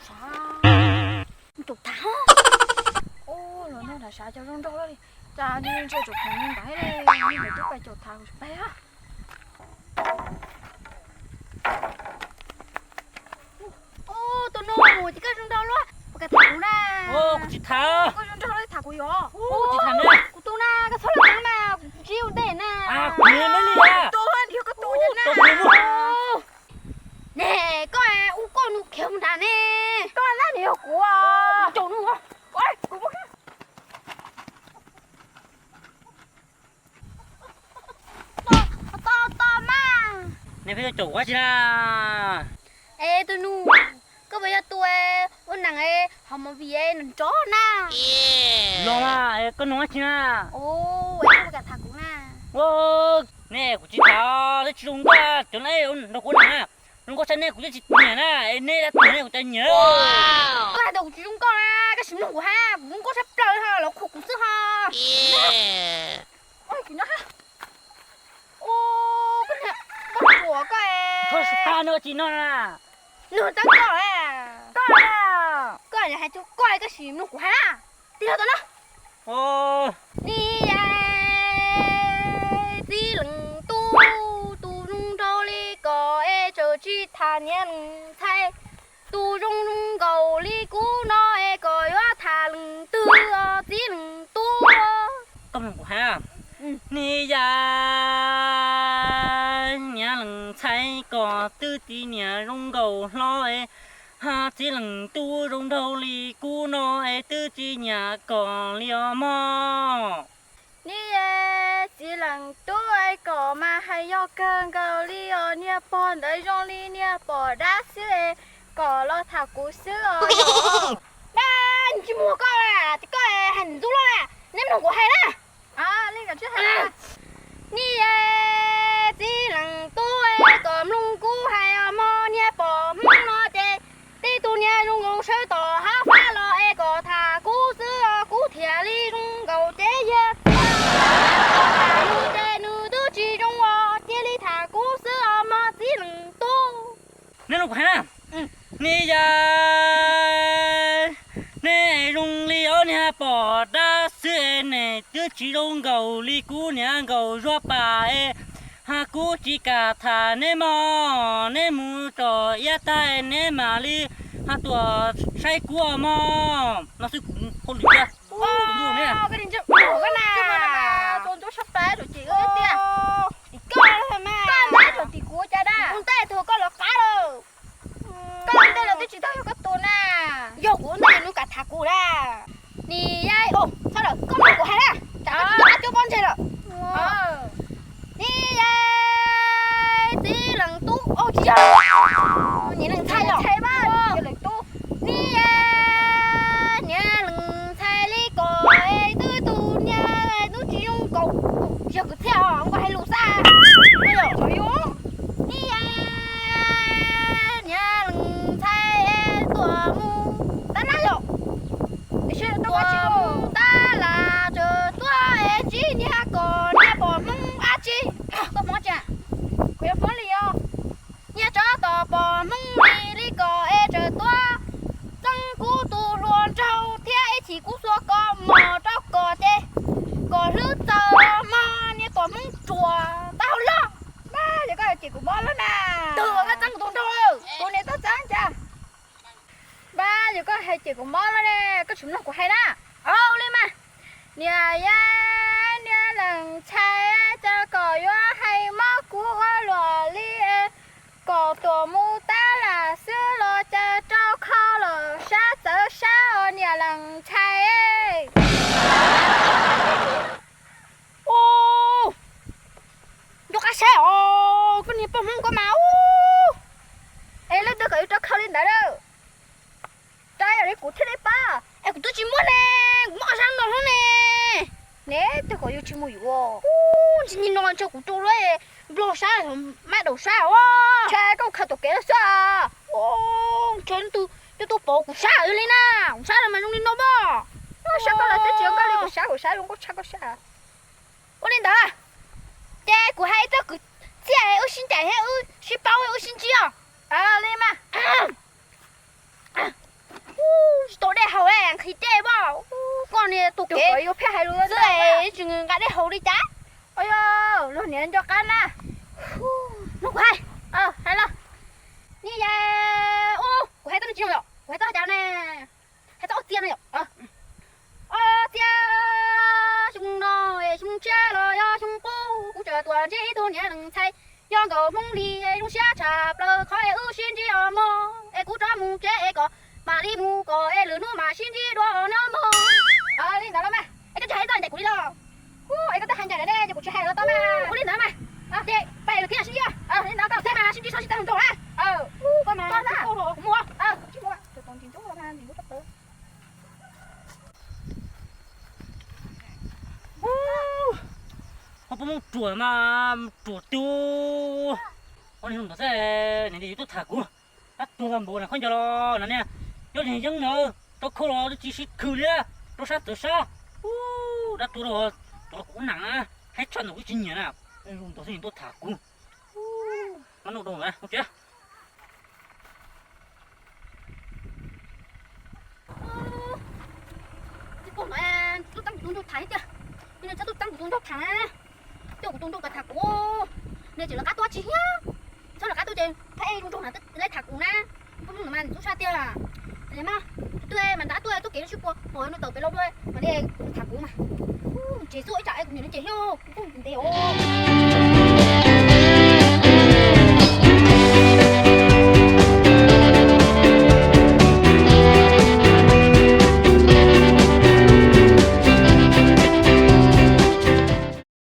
Sav, caum tham. Ub, los nrog nrad sav cov zoo nraug li. Cas ntsia tsoom khoom ntawd li, ntawd twb pais caum tham kuv tsis pais a. Ub, tus nus, ces koj zoo nraug luaj, puas kam tham kuv na? Kuv tsis tham. Koj zoo nraug luaj tham kuv yom. Kuv tsis tham na. Kuv tu na, koj txhob los txeeb mas kuv ntsib ua ntej na. Kuv nyob li a. Tus nrhiav koj tus na. Ne, koj ua koj nus khiav mus nrad ne. Koj na, nws yog kuv. Caum nws. Kuv tos tos mas. Nej pheej caum kuv ua dab tsi na? Es tus nus, koj puas yog tus ua neeg hauv movie nrov nrov na? Los mas, koj nug dab tsi na? Ua, koj puas kam tham kuv na? Ne, kuv tsis tham, twb tsis zoo nkauj, cov no nrog kuv ua neeg na. Zoo nkauj tshaj nej kuv twb tsis nyiam na, es nej dab tuag nej kuv cov nyiam. Koj hais tias kuv tsis zoo nkauj na, koj sim mloog kuv hais, kuv zoo nkauj tshaj plaws ho, los khuv kuv xwb ho. Ua, kuv nyob ha. Ua, koj niag, koj tsuas koj. Txhob xav nws tsis no na. Nws txeeb koj, koj, koj hais tias koj, koj sim mloog kuv hais na. Tig los tau na. Ni yais, txiv leej tub, tus zoo nraug li koj es tseem tsis tham niam leej ntxhais. Tus zoo zoo nkaus li kuv no es koj yuav tham leej twg os txiv leej tub? Koj mloog kuv hais. Ni yais, niam leej ntxhais koj twb tsis nyiam zoo nkaus hlo es, ha, txiv leej tub zoo nraug li kuv no es twb tsis nyiam koj li os mog. Ni yais, txiv leej tub es koj mas hais yog kawg nkaus li os, niag pog ntawd zoo li niag pom dab xwb es koj los tham kuv xwb os. Dab, tsis muag koj la, ces koj hais ntxub luaj la, neb mloog kuv hais na. Ni yais, txiv leej tub es koj mloog kuv hais os mog, niag pom Hmoob no ces tib tug niag zoo nkaus sawv tom hav fab los es koj tham kuv xwb os, kuv thiaj li zoo nkaus ces yog tham nws ces nws twb tsis zoo os, cia li tham kuv xwb os mog txiv leej tub. Neb mloog kuv hais na. Ni yais, neb zoo li ob niag pom dab xwb es neb twb tsis zoo nkaus li kuv niag nkaus zuag pas es, ha, kuv tsis kam tham neb mog, neb mus tso iab tag neb mam li, ha, tuaj saib kuv os mog. No xwb kuv hauj lwm tiag. Koj na, txaus ntxub sab pab rau ces koj tiag. Tim koj mas, koj mas rau tim kuv cas da. Kuv ntej tuag koj los qab lawm. Koj ntej los twb tsis tau yog koj tus na. Yog kuv ntej nws kam tham kuv na. Ni yais, txhob lawm, koj mloog kuv hais na, tsam koj tsis nyob qab cuab pob ntseg lawm. Ni yais, txiv leej tub, tsis yog, niam leej ntxhais yom. Ni yais, niam leej ntxhais li koj es twb tus niag twb tsis zoo nkaus. Yog kwv txhiaj os, koj hais lus xwb. Ni yais, niam leej ntxhais tuaj mus tab laj yom. Tuaj mus tab laj tseem tuaj es ntsib niag koj niag pom Hmoob dab tsi. Koj Hmoob tsi? Kuv yog Hmoob li os. Niag tsov tom pom Hmoob li li koj es tseem tuaj txeeb kuv tus hluas nraug thiab ib chim kuv xuas koj mos rau koj ces koj hlwb txaws mog niag pom Hmoob ruam tau loj. Npab, yog koj cem kuv mob lawm na. Tus koj txeeb kuv tus nraug, kuv niam txeeb cas. Npab, yog koj hais cem kuv mob lawm ne, koj tsis mloog kuv hais na. Ua li mas, niam yais, niam leej ntxhais, cas koj yuav hais mob kuv ua luaj li. Koj tuaj mus tab laj xwb los cas rau kho los sab txawv sab os niam leej ntxhais. Ub, nco qab saib os, koj niag poj Hmoob koj mas ub. Es leej twg kom yuav rau kho li ntawd lawm? Rau li kuv thiaj li pab. Es kuv twb tsis muaj ne, kuv muab qhov sab no hlub ne. Ne twg kom yuav tsis muaj yuav. Ub, ntshai nim no ntshe kuv rau lawm, nplog sab, mab daum sab os. Ntshe koj khaws tom kev lawm xwb. Ntshe leej twg coj tuaj pov kuv sab li na, kuv sab los mas zoo li no pob. Sab koj los twb tsis zoo nkauj li kuv sab, kuv sab zoo nkauj tshaj koj sab. Ua li ntawd, ces kuv hais ib txoj kwv txhiaj wb sib ncaim thiab wb sib paub wb sib ntsib os. Li mas. Tus kom yuav pheej hais lus xwb, tsis nqa dej haus li cas. Ua yog luag niam nco qab na. Los kuv hais, hais los. Ni yas, ub, kuv hais txoj no tsis zoo yom, kuv hais txoj cas ne? Hais txoj ob txia no yom. Ob txia, xyoo no xyoo tshiab los yog xyoo qub, kuv tseem tuaj ntsib ib tug niam leej ntxhais, yog nkauj Hmoob li zoo siab tshaj plaws, qhov es wb sib ntsib os mog, es kuv rov mus tsev es kom mam li mus kom es lwm hnub mam sib ntsib dua os nawb mog. Li ntawd los mas, es koj tsis hais txoj ncaim kuv li los? Es koj twb hais ncaim lawm ne, ces kuv tsis hais los tau mas. Ua li ntawd mas, ces peb lwm thiab sib ntsib, li ntawd koj thiab mas sib ntsib txhob sib tag nroog na. Koj mas, kuv mus. Ho puas mus ruam mas ruam tiag. Ua li ntawd xwb, niam yus tuaj tham kuv, dab tuag npaum na khaub ncaws los na niag, nyob li yeeb ntawd rau khau los twb tsis sib khwm li, rau sab txawv sab. Dab tuag rau, tuag kuv nam na, haib tshaj ntawm kuv tsis nyiam na. Ntawd xwb nws tuaj tham kuv. Mab nuj rau na, ua tsev. Tsis pom no, txhob txeeb kuv tus nraug tham tiag. Tsis txhob txeeb kuv tus nraug tham na. Coj kuv tus nraug kom tham kuv. Nws tseem lawv qab tuaj tsis hiab. Txhob lawv qab tuaj ces thab ej zoo nraug na twb lawv tham kuv na. Poj Hmoob no mas txhub sab tiag. Li mas, tus twg mas nrad tuaj txoj kev lub sib pua pom nws tawm pem los dua mas li tham kuv mas. Tsev xwb ib tsam es kuv niam nws tsev thiab kuv ntev os.